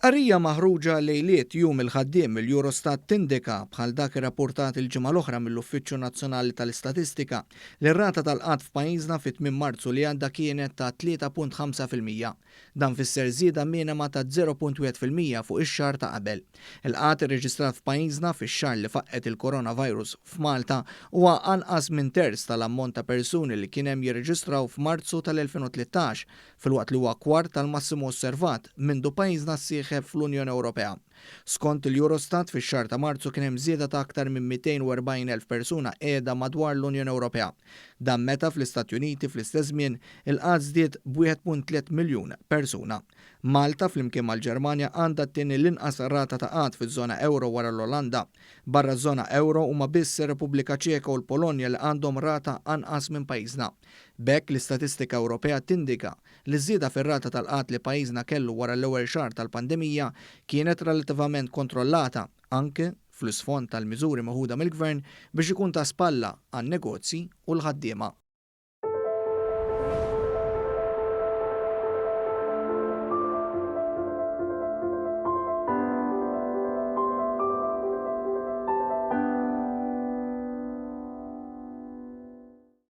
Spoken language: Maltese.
Fi stqarrija maħruġa lejliet Jum il-Ħaddiem, il-Eurostat tindika, bħal dak irrapportat il-ġimgħa l-oħra mill-Uffiċċju Nazzjonali tal-Istatistika, li r-rata tal-qgħad f'pajjiżna fi tmiem Marzu li għadda kienet ta' 3.5%. Dan fisser żieda minima ta' 0.1% fuq ix-xahar ta' qabel. Il-qgħad irreġistrat f'pajjiżna fix-xahar li faqqgħet il-coronavirus f'Malta huwa anqas minn terz tal-ammont ta' persuni li kien hemm jirreġistraw f'Marzu tal-2013, filwaqt li huwa kwart tal-massimu osservat mindu pajjiżna ssieħeb fl-Unjoni Ewropea. Skont il-Eurostat, fix-xahar ta' Marzu kien hemm żieda ta' aktar minn 240,000 persuna qiegħda madwar l-Unjoni Ewropea. Dan meta fl-Istati Uniti fl-istess żmien il-qgħad żdied b'1.3 miljun persuna. Malta flimkien mal-Ġermanja għandha t-tieni l-inqas rata ta' qgħad fiż-żona ewro wara l-Olanda. Barra ż-żona ewro huma biss ir-Repubblika Ċeka u l-Polonja li għandhom rata anqas minn pajjiżna. B'hekk l-istatistika Ewropea tindika li ż-żieda fir-rata tal-qgħad li pajjiżna kellu wara l-ewwel xahar tal-pandemija kienet relattivament kontrollata anke fl-isfond tal-miżuri meħuda mill-Gvern biex ikun ta' spalla għan-negozji u l-ħaddiema.